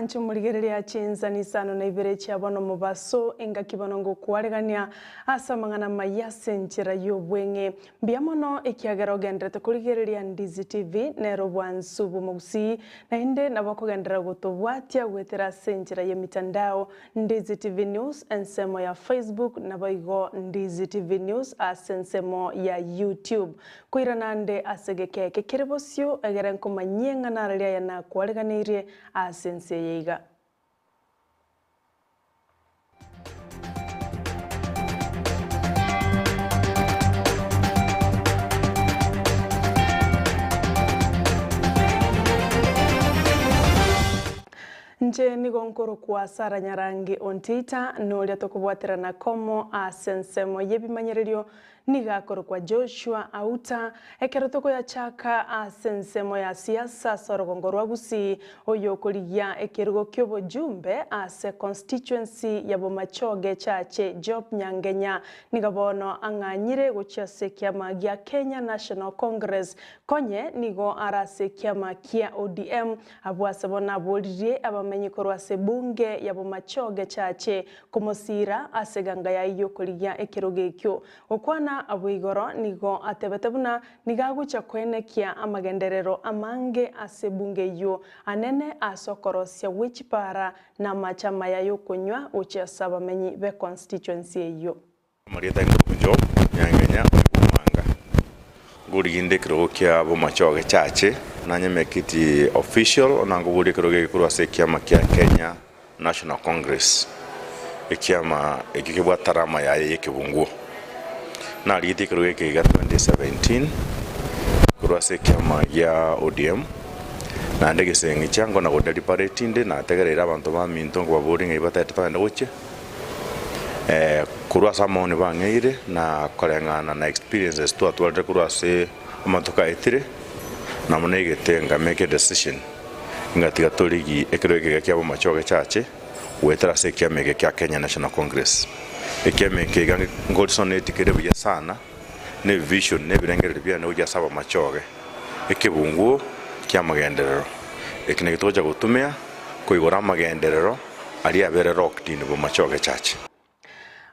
Mwanche omorigereria chinsani isano na ibere chia bono mobaso, engaki bono ngokwaregania ase amang'ana amaya ase enchera y'obweng'e. Mbuya mono ekiagera ogenderete korigereria Ndizi TV, nere obwansu bw'omogusii, naende nabo okogenderera gotobwatia goetera ase enchera y'emitandao, Ndizi TV News ensemo ya Facebook naboigo Ndizi TV News ase ensemo ya YouTube. Koirana ande ase egeka eke kere bosio, egere nkomanyie ng'a narari aya nakwareganeirie ase ense eye iga. Inche nigo nkorokwa Sarah Nyarangi Ontita, noria tokobwaterana komo ase ensemo y'ebimanyererio Nigo akorokwa Joshua Auta, ekero tokoyachaka ase ensemo ya siasa ase orogongo rwa Gusii, oyokorigia ekerugo ki'obojumbe ase constituency ya Bomachoge Chache Job Nyangenya nigo bono ang'anyire gochia ase ekiama gia Kenya National Congress konye nigo are ase ekiama kia ODM abwo ase bono aboririe abamenyi korwa ase ebunge ya Bomachoge Chache Komosiira ase eganga yaye y'okorigia ekerogo ekio. Gokwana abwo igoro nigo atebete buna nigo agocha koenekia amagenderero amange ase ebunge eyio, anene ase okorosia gwe chipaara na amache amaya y'okonywa gochia ase abamenyi be constituency eyio. Amarieta aye Job Nyangenya Oigwamanga, Ngoriginde ekerogo kia Bomachoge Chache, nanye make it official ona ngoboria ekerogo eke korwa ase ekiama kia Kenya National Congress, ekiama ekio kebwate tarama yaye y'ekebunguo. Narigetie ekerogo eke iga 2017 korwa ase ekiama gia ODM, naende egeseng'e chiango na godeliberate inde nategereire abanto baminto nkobaboria ng'ai batagete togende gochia. Korwa ase amaoni bang'eire na koreng'ana na experiences twatwarire korwa ase amatuko aetire, nabo negete nga make a decision ng'a tiga torigie ekero ekega kia bomachoge chache goetera ase ekiama eke kia Kenya National Congress. Ekiama eke iga ngoresonate kere buya sana ne evision na ebirengererio biane gochia ase abamachoge, ekebunguo ki'amagenderero. Eki nakio togocha gotumia koigora amagenderero aria abere locked in bomachoge church.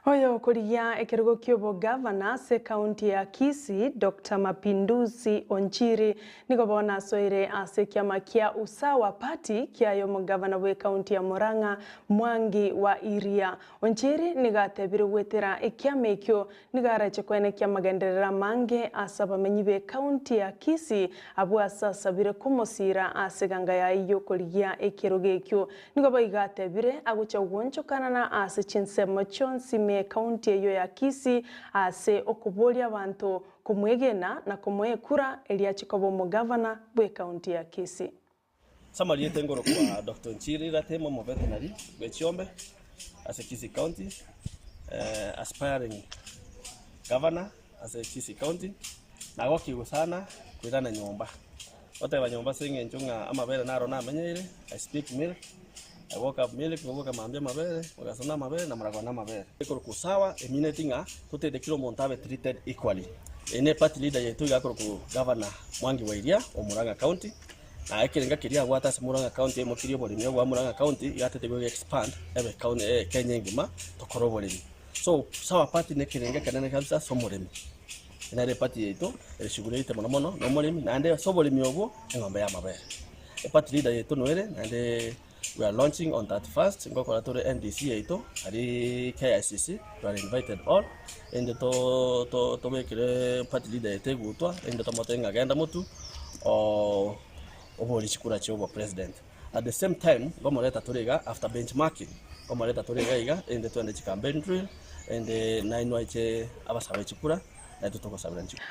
Oyo okorigia ekerogo ki'obogavana ase ekaunti ya Kisii, Doctor Mapinduzi Onchiri, nigo bono asoire ase ekiama kia Usawa Party kiaye omogavana bw'ekaunti ya Murang'a, Mwangi wa Iria. Onchiri nigo atebire goetera ekiama ekio Nigo arache koenekia amagenderero amange ase abamenyi b'ekaunti ya Kisii abwo ase asabire komosiira ase eganga yaye y'okorigia ekerogo ekio. Nigo boigo atebire agochia gwonchokanana ase chinsemo chionsi ime ekaunti eyio ya Kisii ase okoboria abanto komwegena na komoa ekura erio achie koba omogavana bw'ekaunti ya Kisii. Samariete ngorokwa Doctor Nchiri Ratemo omovetenary bwe chiombe ase Kisii County, aspiring governor ase Kisii County, nagokigwe sana koirana nyomba. Goteba nyomba ase eng'encho ng'a amabere naro namenyeire, I speak milk, I woke up milk, nkoboka mambia amabere, mogaso na amabere, na maragoba na amabere. Ekorokwa usawa emineti ng'a totete kera omonto abe treated equally. Eye ne party leader yaito iga akorokwa Governor Mwangi wa Iria o Murang'a County. Na ekerenga keria abwate ase Murang'a County aimokirie oboremi obwa Murang'a County iga atete goika expand ebe county eh, Kenya engima tokore oboremi. So sawa party ne ekerenga ekenene kabisa ase omoremi. Nere eparty yaito ere shughuli yaito mono mono na omoremi naende ase oboremi obwo eng'ombe ya amabere. Eparty leader yaito noere naende we are launching on 31st ngokora tore NDC yaito aria KICC we are invited all ende to to tobekere party leader yaito egutwa ende tomotebi ng'a genda motwe oborie chikura chia obo president. At the same time ngomoreta tore iga after benchmarking ngomoreta tore iga iga ende twende chicampaign trail ende nainwe aiche abasabe chikura naintwe togosabera chikura.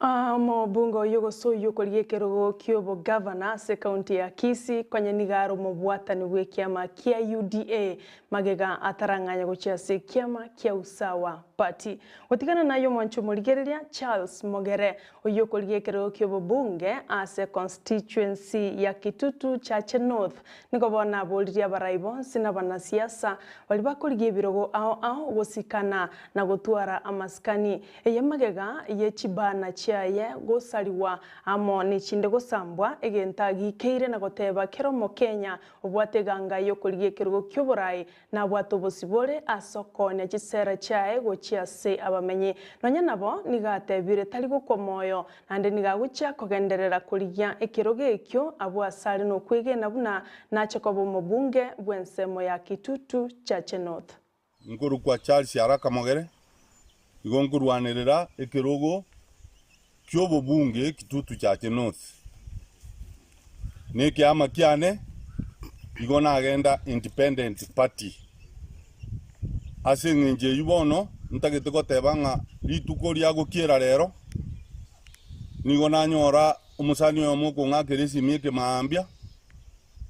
Omobunge oyio gose oyio okorigia ekerogo ki'obogavana ase ekaunti ya Kisii konya nigo are omobwatani bw'ekiama kia UDA magega atarang'anya gochia ase ekiama kia Usawa Party. Gotigana naye omwanchi omorigereria Charles Mogere oyio okorigia ekerogo ki'obobunge ase constituency ya Kitutu Chache North nigo bono aboririe abarai bonsi na abanasiasa baria bakorigia ebirogo ao ao gosikana na gotwara amasikani Eye magega ye chibana chia. chiaye gosariwa amo nechinde gosambwa, egento agikeire na goteba kera Omokenya obwate eganga y'okorigia ekerogo ki'oborai nabwate obosibore ase okoonia chisera chiaye gochia ase abamenyi. Nonya nabo nigo atebire tari gokwa moyo, naende nigo agochia kogenderera korigia ekerogo ekio abwo asare nokwegena buna nache koba omobunge bw'ensemo ya Kitutu Chache North. Nkorokwa Charles Araka Mogere, igo nkorwanerera ekerogo ki'obobunge Kitutu Chache North. Na ekeama kiane igo nagenda Independent Party. Ase eng'encho eyio bono ntagete goteba ng'a rituko ria gokiera rero, nigo nanyora omosani oyomo okong'akera esimi ekemaambia,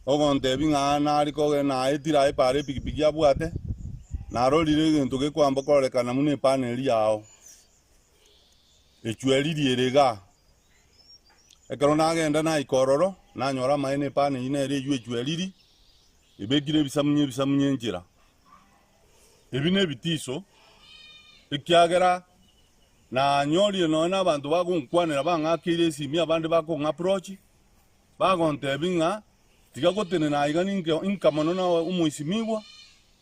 ogontebia ng'a nare kogenda naetire aye para epikipiki abwate, narorire egento gekwamba kororekana buna epana eria yao, echweriri ere igaa. Ekero nagenda naika ororo, nanyora amaene epana eyio nere eyio echweriri, ebekire ebisamunye ebisamunye enchera. Ebi nebitiso, ekiagera nanyorire nonya na abanto bagonkwanera bang'akeire esimi abande bakong'approach, Bagontebia ng'a tiga gotenena aiga ninke inka mono na omoisimigwa,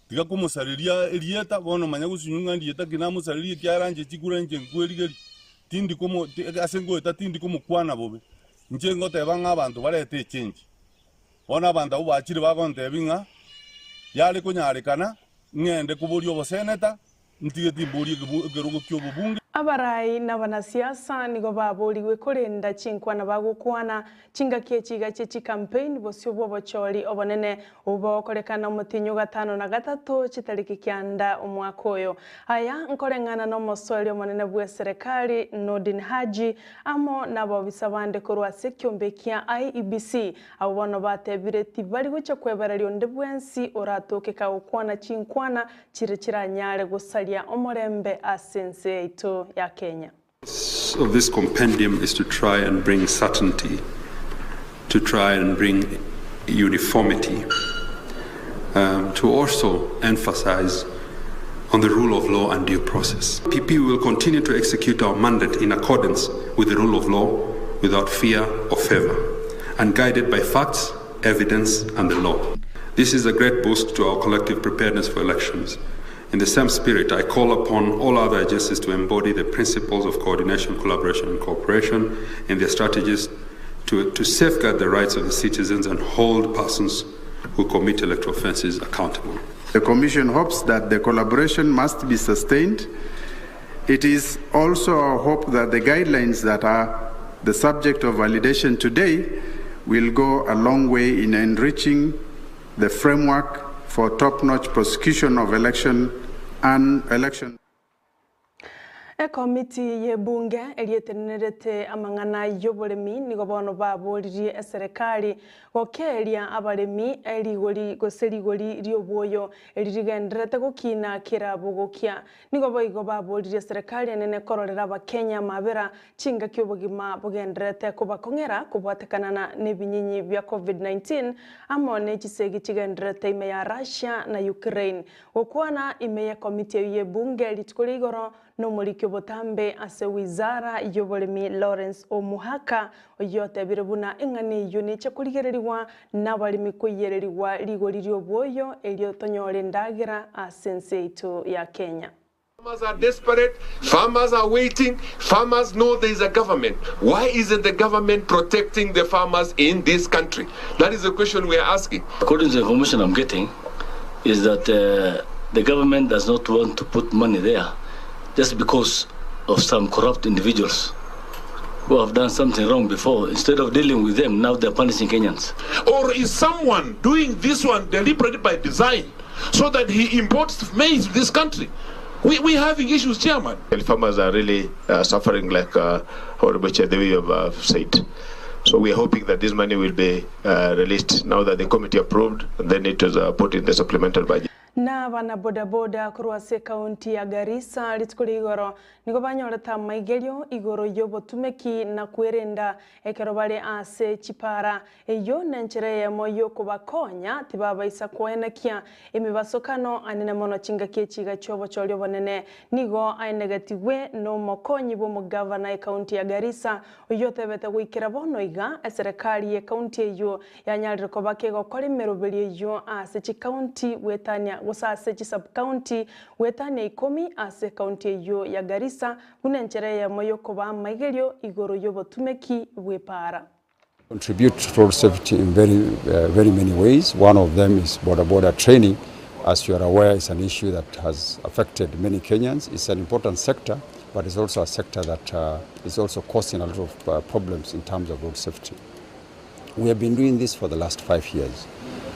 tiga komosareria erieta, bono manya gosinywa ng'a ndieta ki namosarerie ekiagera inche chikura inche nkwerigeria, tindi komo ase ngoeta tindi komokwana bobe. Inche ngoteba ng'a abanto barete echenji. Bono abanto abwo bachire bagontebia ng'a yare konyarekana ng'ende koboria oboseneta, Ntige timborie ekerogo ki'obobunge. Abarai na abanasiasa nigo baborigwe korenda chinkwana bagokwana chingaki echi iga chie chikampeini bosio bw'obochori obonene obwo bogokorekana omotienyi o gatano na gatato chitariki kianda omwaka oyo. Aya nkoreng'ana nomosoeri omonene bw'eserekari Nordin Haji amo nabobisa bande korwa ase ekiombe kia IEBC Abwo bono batebire tibari gochia kwebereria onde bwensi oratoke kagokwana chinkwana chire chiranyare gosaria omorembe ase ense yaito ya Kenya. Of this compendium is to try and bring certainty, to try and bring uniformity, um, to also emphasize on the rule of law and due process. PP will continue to execute our mandate in accordance with the rule of law without fear or favor and guided by facts, evidence, and the law. This is a great boost to our collective preparedness for elections. In the same spirit, I call upon all other agencies to embody the principles of coordination, collaboration, and cooperation in their strategies to, to safeguard the rights of the citizens and hold persons who commit electoral offences accountable. The Commission hopes that the collaboration must be sustained. It is also our hope that the guidelines that are the subject of validation today will go a long way in enriching the framework for top-notch prosecution of election and election. Ekomiti y'ebunge eria etenenerete amang'ana y'oboremi nigo bono baboririe eserekari gokeeria abaremi rigori gose rigori ri'obwoyo eri rigendererete gokina kera bogokia. Nigo boigo baboririe eserekari enene kororera abakenya amabera chingaki obogima bogendererete kobakong'era kobwatekanana nebinyinyi bia Covid-19 amo ne chisegi chigendererete ime ya Russia na Ukraine. Gokwana ime y'ekomiti eyio y'ebunge rituko ria igoro nomoriki obotambe ase wizara y'oboremi Lawrence Omuhaka oyio otebire buna eng'ana eyio neche korigererigwa nabaremi koiyererigwa rigori ri'obwoyo erio tonyore endagera ase ense yaito ya Kenya. Farmers are desperate, farmers are waiting, farmers know there is a government. Why isn't the government protecting the farmers in this country? That is the question we are asking. According to the information I'm getting, is that uh, the government does not want to put money there just because of some corrupt individuals who have done something wrong before. Instead of dealing with them, now they're punishing Kenyans. Or is someone doing this one deliberately by design so that he imports maize to this country? We, we're having issues, Chairman. The farmers are really uh, suffering, like uh, Honorable Chair, the way you have uh, said. So we are hoping that this money will be uh, released now that the committee approved, and then it was uh, put in the supplemental budget. Na abana bodaboda korwa ase ekaunti ya Garissa rituko ria igoro nigo banyorete amaigerio igoro y'obotumeki na kwerenda ekero bare ase chipara. Eyio nenchera eyemo y'okobakonya tibabaisa koenekia emebasokano anene mono chingaki echiga chi'obochori obonene. Nigo aenegetigwe nomokonyi bw'omogavana ekaunti ya Garissa oyio otebete goikera bono iga eserekari y'ekaunti eyio yanyarire koba kegokora emeroberio eyio ase chikaunti goetania gose ase chisubcounty goetania ikomi ase ekaunti eyio ya Garissa buna enchera eyemo y'okobaa amaigerio igoro y'obotumeki bw'epaara. Contribute to road safety in very, very many ways. One of them is boda boda training. As you are aware, it's an issue that has affected many Kenyans. It's an important sector, but it's also a sector that is also causing a lot of problems in terms of road safety. We have been doing this for the last 5 years,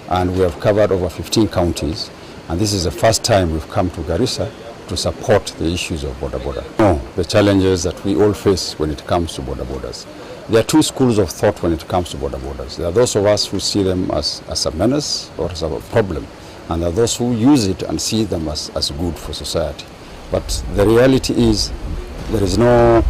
and we have covered over 15 counties. And this is the first time we've come to Garissa to support the issues of boda boda. No, the challenges that we all face when it comes to boda bodas. There are two schools of thought when it comes to boda bodas. There are those of us who see them as a menace or as a problem, and there are those who use it and see them as good for society. But the reality is there is no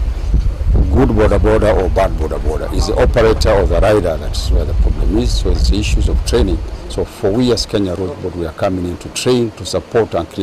good boda boda or bad boda boda. It's the operator or the rider that's where the problem is. So it's the issues of training. So for we as Kenya Road Board, we are coming in to train, to support and create